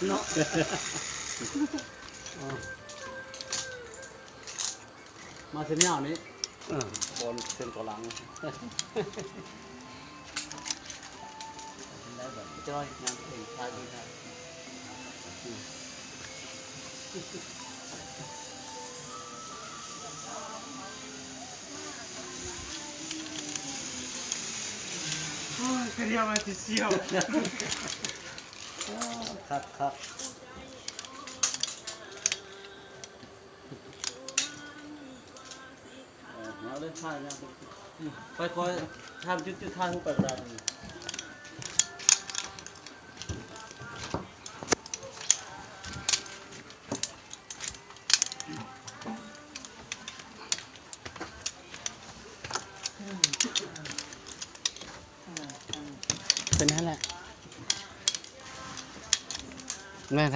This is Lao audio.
ເນາະ ມາເສັ້ນຍາວນີ້ ເອີ ກ່ອນເສັ້ນກ່ອນຫຼັງ ໄດ້ແບບຈ້ອຍ ຍັງເອງ ໂອ້ຍ ກະດຽວມາຊິສ່ຽວ ຄັກໆ ເອີ ເອົາເລີຍ ຖ່າຍຍາວ ອືມ ຄ່ອຍໆ ທາງຈຸດໆ ຖ່າຍຮູບໄປກະໄດ້. ເປັນຫັ້ນແຫຼະ ແມ່ນແທ້